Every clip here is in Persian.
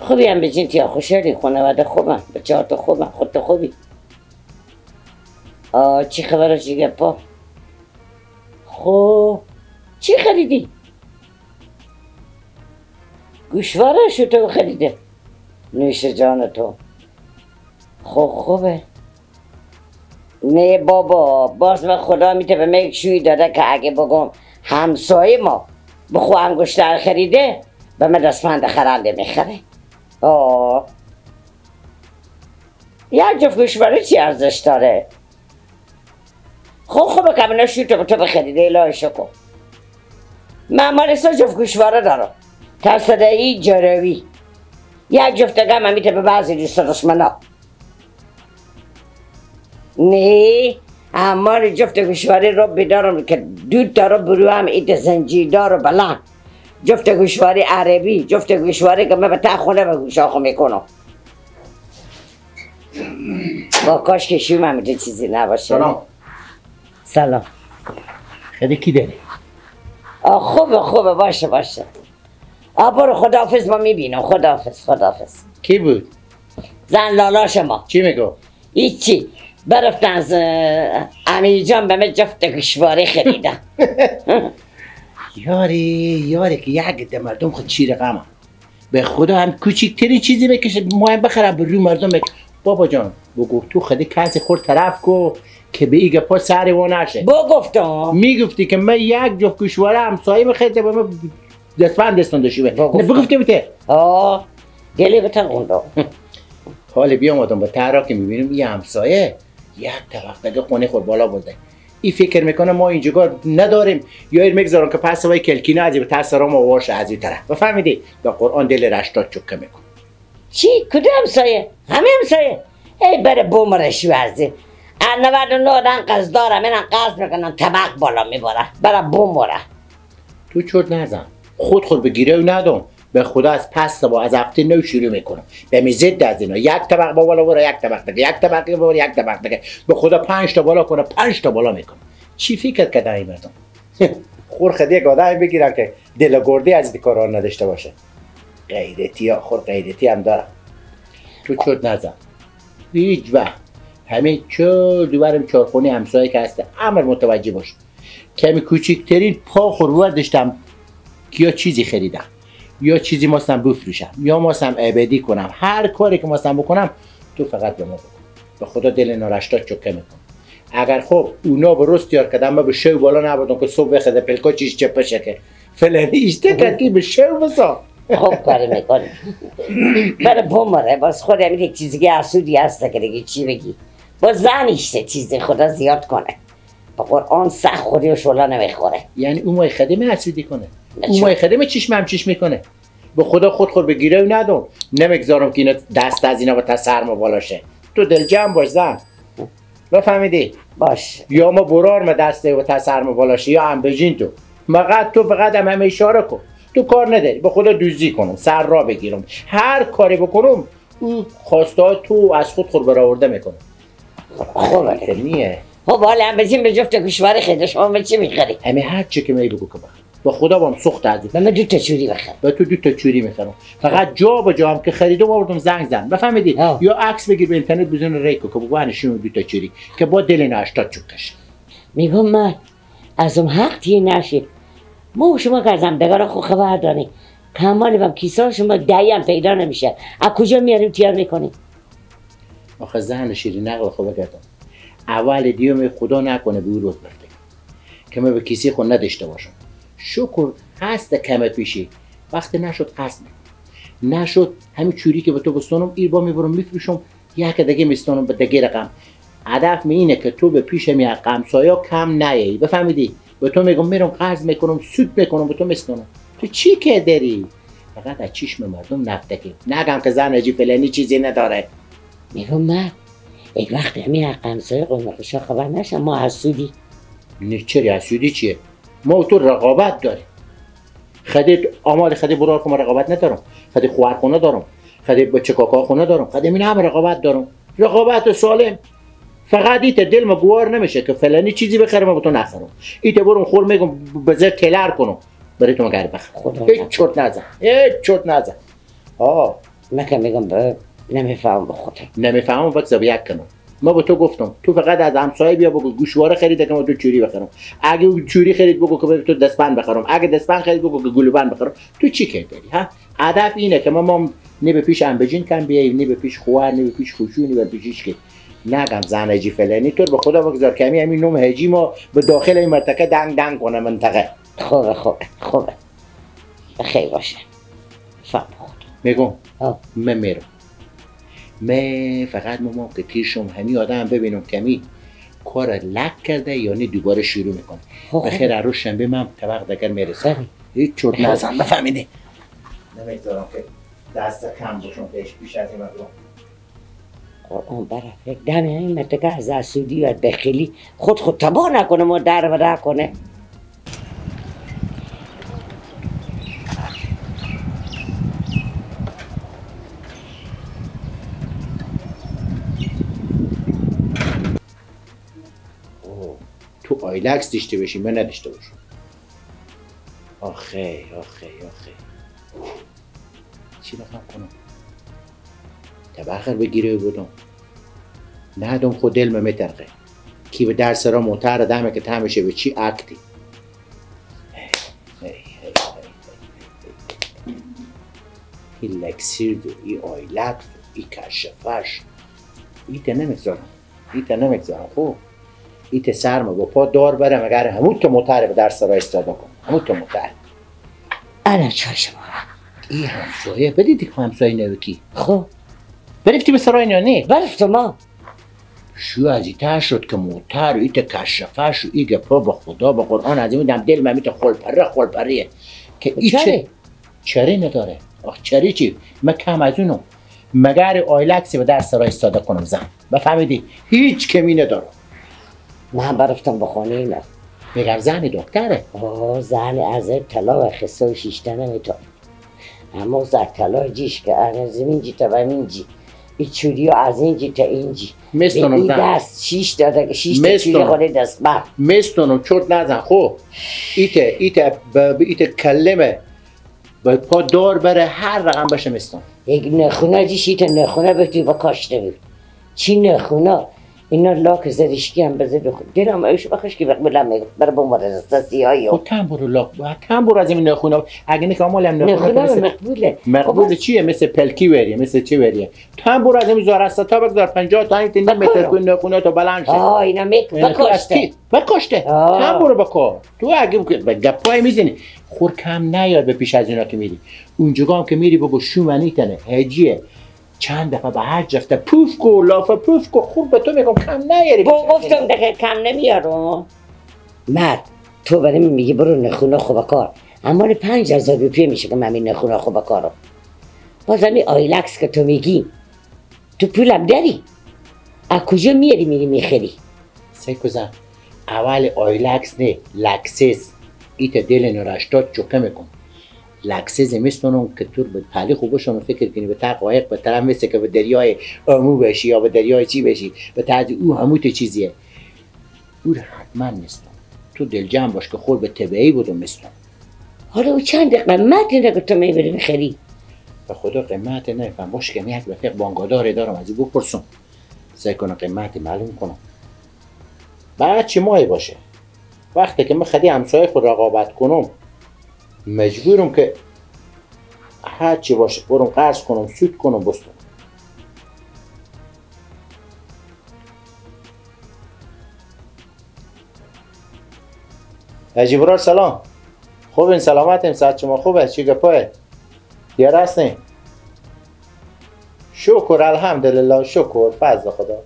خوبی هم بجین تیا خوشحالی، خانواده خوبم، بچه ها تو خوبم، خود تو خوبی. آه چی خبره چی گپا؟ خب چی خریدی؟ گوشواره شو تو خریده؟ نوش جان تو. خب خوبه. نه بابا باز من خدا میته به من یک شوی داده که اگه بگم همسایه ما بخو انگشتر خریده به من دستمند خرنده میخره. آه یک جفت گوشواره چی ارزش داره؟ خب خوبه که من شوی تو تو بخریده الهی شکر. من مال سه جفت گوشواره دارم تصدعی جروی، یک جفت دیگه هم میته به بعضی دوست دشمنا. نه اما جفت گوشواره رو بیدارم که دود داره برو هم ایت زنجیردار و بلند، جفت گوشواره عربی، جفت گوشواره که من به ته خونه به گوشاخو میکنم. با کاش که شوم هم چیزی نباشه. سلام. سلام. خیلی کی داری؟ آه خوبه خوبه باشه باشه. آه برو خداحافظ، ما میبینم. خداحافظ خداحافظ. کی بود؟ زن لالاش ما. چی میگو؟ هیچی. برفتن از امیر جان به من جفت گوشواره خریدن. یاری یاری که یک ده مردم خود چی رقمه. به خدا هم کوچیکترین چیزی بکشه مهم بخرم به روی مردم بکشه. بابا جان بگو تو خودی کسی خورد طرف کو که به ایگه پا سر و نشه. بگفتم میگفتی که من یک جفت گوشواره همسایه بخریده به من دستبند دستان داشتی. نه بگفتی بته. آه دلی بتن قوندو. حالا بیامدم با ترا که میبینیم یه همسایه یک طبق دیگه خونه خور بالا برده. این فکر میکنه ما اینجا نداریم یا این میگذارم که پس وای کلکینه از به تاثر ما واشه از این طرف. بفهمیدی؟ به قرآن دل رشتات چکه میکن. چی؟ کدوم همسایه؟ همه همسایه؟ ای بره بومرش ورزی. 99 دن قصد دارم، اینم قصد میکنم طبق بالا میبره. بره بومره. تو چرت نزن. خود خود به گیره ندم. به خدا از پس با از هفته نو شروع میکنم. به میزد از اینا یک طبق با بالا بره، یک طبق دیگه، یک طبق دیگه بره، یک طبق دیگه. به خدا 5 تا بالا کنه، 5 تا بالا میکنم. چی فکر کردن این مردم؟ خور خدی یک آدمی بگیرن که دل گرده از این کارا نداشته باشه. غیرتی ها خور غیرتی هم دارم. تو چرت نزن. هیچ وقت همه چهار دوبرم چهارخونه همسایه که هست امر متوجه باش. کمی کوچکترین پا خور داشتم که یا چیزی خریدم یا چیزی ماستم بفروشم یا ماستم ابدی کنم، هر کاری که ماستم بکنم تو فقط به ما بکن. به خدا دل نارشتا چکه میکن. اگر خب اونا به رست یار کردم من به شو بالا نبردم که صبح بخده پلکا چیش چپه شکه فلانی ایشته کرد که به شو بسا. خوب کاری میکنی. برای بمره باز خود همین یک چیزی که حسودی هست که دیگه چی بگی. با زن ایشته چیزی خدا زیاد کنه. به قرآن سخت خودی و شولا نمیخوره. یعنی اون مای خدمه حسودی کنه، اون مای خدمه چشم هم چشم میکنه. به خدا خود خود به گیره ندم، نمیگذارم که اینا دست از اینا با تسرم بالاشه. تو دل جمع باش زن. بفهمیدی؟ باش. یا ما برار ما دسته و تسرم بالاشه یا هم بجین تو. مقد تو فقط هم همه اشاره کن. تو کار نداری. به خدا دوزی کنم، سر را بگیرم. هر کاری بکنم او خواسته تو از خود خود برآورده میکنه. خوبه. نیه. خب حالا هم بزیم به جفت گوشواره خریده شما به چی میخری؟ همه هر چی که می بگو که بخر. با خدا بام سوخت از من دو تا چوری بخر. با تو دو تا چوری میخرم. فقط جا با جا هم که خریدم آوردم زنگ زن. بفهمیدی؟ یا عکس بگیر به اینترنت بزن ریکو که بگو نشون دو تا چوری که با دل 80 چوکش. میگم من از اون حق تی نشید. ما و شما که از همدیگه خو خبر داریم. کمال بم کیسا شما دایی هم پیدا نمیشه. از کجا میاریم تیار میکنیم؟ آخه زن شیرین نقل خوبه کردم. اول دیوم خدا نکنه به او روز بفته که من به کیسه خود نداشته باشم. شکر هست کم پیشی وقتی نشد قصد نشد همین چوری که به تو بستانم ایر با میبرم میفروشم یک دیگه میستانم به دیگه رقم. هدف می اینه که تو به پیش می همسایا کم نیایی. بفهمیدی؟ به تو میگم میرم قرض میکنم سود میکنم به تو میستانم. تو چی که داری؟ فقط از چشم مردم نفتکی. نگم که زن عجیب فلانی چیزی نداره. میگم من یک وقت همین حق همسایه قوم خوشا خبر نشم ما حسودی. نه چرا حسودی چیه؟ ما تو رقابت داریم. خدی آمال خدی برار که ما رقابت ندارم. خدی خوار خونه دارم. خدی بچه کاکا خونه دارم. خدی من هم رقابت دارم. رقابت سالم. فقط ایت دل ما گوار نمیشه که فلانی چیزی بخرم ما تو نخرم. ایت برم خور میگم بذار تلر کنم. برای تو مگر بخرم. هیچ چرت نزن. هیچ چرت نزن. آه من که میگم نمیفهمم به خودم. نمیفهمم بگذار یک کنم. ما به تو گفتم تو فقط از همسایه بیا بگو گوشواره خرید که ما تو چوری بخرم. اگه چوری خرید بگو که تو دستبند بخرم. اگه دستبند خرید بگو که گلوبند بخرم. تو چی که داری ها؟ هدف اینه که ما نه به پیش امبجین کن بیای، نه به پیش خوار، نه به پیش خوشو، نه به پیش هیچ که. نگم زن هجی فلانی تو به خدا بگذار کمی همین نوم هجی ما به داخل این منطقه دنگ دنگ کنه منطقه. خوبه خوبه خوبه. خیر باشه. فهم خدا. میگم من میرم. من فقط مامان که تیرشم همی آدم ببینم کمی کار لک کرده یا نه دوباره شروع میکنه. بخیر روز شنبه من طبق دگر میرسه. هیچ چرت نزن بفهمیدی. نمیذارم که دست کم باشم پیش از این مردم. قرآن برف یک دم همین منطقه از اسودی و بخیلی خود تباه نکنه ما در و کنه. تو آیلکس داشته باشی من نداشته باشم. آخه آخه آخه چی رقم کنم؟ تبخر بگیره بودم ندم خود دل میترقه کی به درس را موتر دمه که تمشه به چی اکتی. ای لکسیر دو ای آیلکس ای کشفش ایت نمیگذارم ایت نمیگذارم. خب ایت سرما با پا دار برم اگر همون تو موتر به درس را استاده کنم همون تو موتر. الان چای شما ای همسایه بدیدی همسایه نوکی خب برفتی به سرای یا نه؟ برفتم ما شو از ایتر شد که موتر ایت کشفش و ای گپا با خدا با قرآن از این دل من ایت خلپره خلپریه که ای چه چره نداره. آخ چره چی؟ من کم از اونم مگر آیلکسی به درس را استاده کنم زن بفهمیدی هیچ کمی ندارم. من برفتم به خانه اینا مگر زن دکتره؟ آه زن از طلا و خسته و شیشته نمیتونه اما زن طلا جیش که از اینجی تا اینجی این چوری از اینجی تا اینجی مستونم زن دست شیش داده شیش تا چوری خونه دست بر مستونم چرت نزن. خب ایت ایت ایت کلمه با پا دار بره هر رقم باشه مستون یک نخونه جیش ایت نخونه بهتی با کاشته بود چی نخونه اینا لاک زرشکی هم بزد بخور دلم ایش بخش که بقبلم میگه بر بماره دست سیاهی خب تن برو لاک تن برو از این نخونه اگه نه که آمالم نخونه مقبوله مقبول چیه مثل پلکی وریه مثل چی وریه تن برو از این زارستا تا بگذار 50 تا این متر کن نخونه تا بلند شه. آه اینا میک بکشته بکشته تن برو بکار تو اگه به گپای میزنی خور کم نیاد به پیش از اینا که میری اونجا هم که میری بگو شو منی تنه هجیه چند دفعه به هر جفته پوف کو لافه پوف کو خوب به تو میگم کم نیاری. با گفتم دیگه کم نمیارم. مرد تو برای من میگی برو نخونه خوب کار اما 5000 روپیه میشه که من این نخونه خوب کارو باز همین آیلکس که تو میگی تو پولم داری از کجا میاری میری میخری؟ سیکو زن اول آیلکس نه لکسس ایت دل نورشتات چوکه میکن لکسز میستونم که تو به پلی خوب باشم فکر کنی به تق قایق به طرف مثل که به دریای آمو بشی یا به دریای چی بشی به طرز او هموت چیزیه او حتما نیستم. تو دل جمع باش که خور به طبیعی بودم میستم. حالا او چند قیمت اینه که تو میبری میخری؟ به خدا قیمت نمیفهم باش که یک رفیق بانگاداره دارم از او بپرسم سعی کنم قیمت معلوم کنم بعد چه ماهی باشه وقتی که من خدی همسایه خود رقابت کنم مجبورم که هر چی باشه برم قرض کنم سود کنم بستم. حاجی برار سلام خوبین سلامتیم ساعت شما خوبه چی گپاه دیار هستین شکر الحمدلله شکر فضل خدا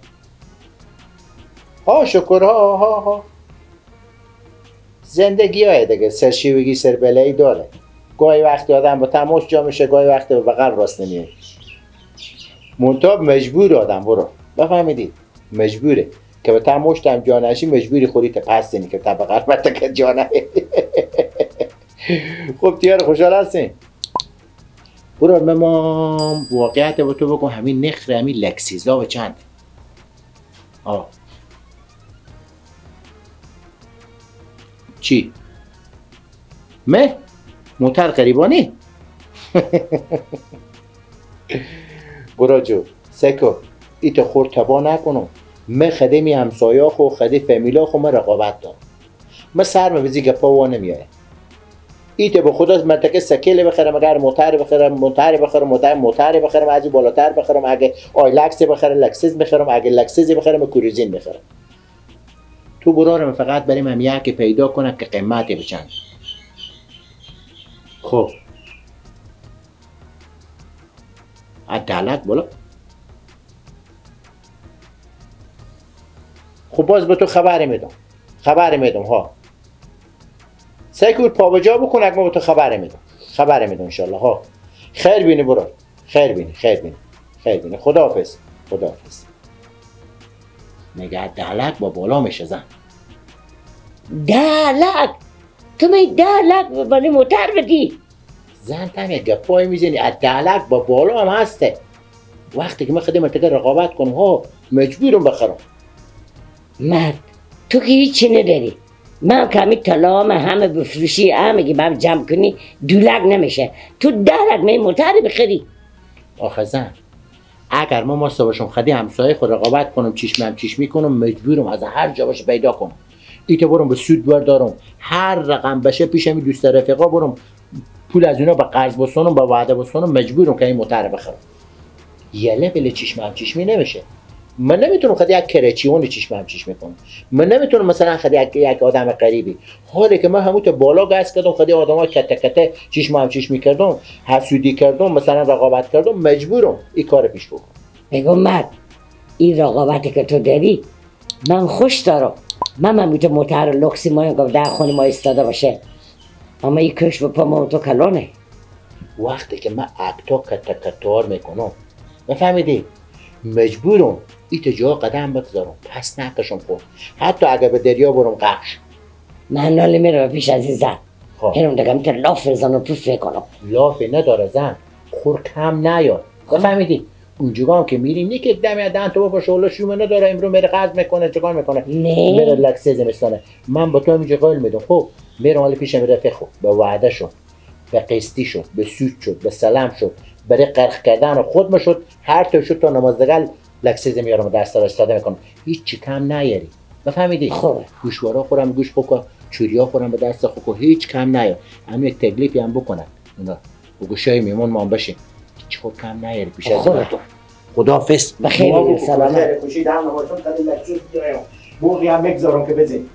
ها شکر ها ها ها زندگی های دیگه سرشیوگی سربلایی داره گاهی وقتی آدم با تماش جا میشه گاهی وقتی به بغل راست نمیاد منتها مجبور آدم برو بفهمیدی مجبوره که به تماش هم جا نشی مجبوری خوری تا پس دینی که تا بغل که جا نه. خب تیار خوشحال هستین برو ما واقعیت با تو بکن همین نخره همین لکسیزا و چند آه چی؟ مه؟ موتر قریبانی؟ برا جو سکو ایت خور تبا نکنم. من خدمی همسایه خو خدی فامیلا خو من رقابت دارم. من سرم به زی گپا وا نمیایه. ایت به خدا منطقه سکیل بخرم، اگر موتر بخرم موتر بخرم، موتر بخرم، از بالاتر بخرم، اگه آیلکس بخرم لکسس بخرم، اگه لکسس بخرم کروزین بخرم. تو برارم فقط بریم هم یکی پیدا کنم که قیمتی بچند. خب عدالت بالا. خب باز به تو خبر میدم، خبر میدم ها. سکور پا به جا بکن، اگه ما به تو خبر میدم، خبر میدم انشالله ها. خیر بینی برو، خیر بینی، خیر بینی، خیر بینی. خداحافظ، خداحافظ. نگه دهلک با بالا میشه زن. 10 لک؟ تو می 10 لک برای موتر بدی؟ زن تم یک گپای میزنی، از 10 لک با بالا هم هسته. وقتی که من خودم مرتکه رقابت کنم ها مجبورم بخرم. مرد تو که هیچی نداری، من که همی طلا همه بفروشی همه که هم جمع کنی 2 لک نمیشه، تو 10 لک می موتر بخری؟ آخه زن اگر ما ماسته باشم خدی همسایه خود رقابت کنم، چشم هم چشمی کنم، مجبورم از هر جا باشه پیدا کنم. ایته برم به سود بردارم، هر رقم بشه پیش می دوست رفیقا برم پول از اونا به قرض بسونم، به وعده بسونم، مجبورم که این موتر بخرم. یله بله چشم هم چشمی نمیشه. من نمیتونم خود یک کرچیون چشم هم چشمی کنم. من نمیتونم مثلا خود یک آدم غریبی، حالی که من همون تو بالا گاز کردم خود آدما کته کته چشم هم چشمی کردم، حسودی کردم، مثلا رقابت کردم، مجبورم این کار پیش بکنم. بگم مرد این رقابتی که تو داری من خوش دارم. من هم میتونم موتر لوکسی ما که در خونه ما ایستاده باشه، اما این کش به پا ما تو کلانه. وقتی که من اکتا کته کتار میکنم بفهمیدی مجبورم ایت جا قدم بگذارم، پس نکشم خود، حتی اگر به دریا برم قش. من ناله میرم پیش از این زن. هرم دیگه میتونم لاف بزنم و پوف کنم. لافی نداره زن، خور کم نیاد. بفهمیدی؟ اونجا هم که میریم نیک یک دمی دهن تو بپاشه ولی شومه نداره، امرو میره قرض میکنه، چیکار میکنه؟ نه میره لکسه زمستانه. من با تو همینجا قول میدم. خب میرم حالا پیشم رفیق خود، به وعده شد، به قسطی شد، به سود شد، به سلام شد، برای غرق کردن خود شد، هر طور شد تا نمازدگل لکسیز میارم دست را استفاده میکنم، هیچ چی کم نیاری. بفهمیدی؟ خب گوشوارا خورم گوش بکن، چوریا خورم به دست خود، هیچ کم نیار. هم یک تکلیفی هم بکنن اونا و گوشای میمون ما بشیم، هیچ خود کم نیاری پیش از تو. خداحافظ. بخیر، سلامت. خوشی دم نباشم تا لکسیز بیایم. بوقی هم بگذارم که بزنی.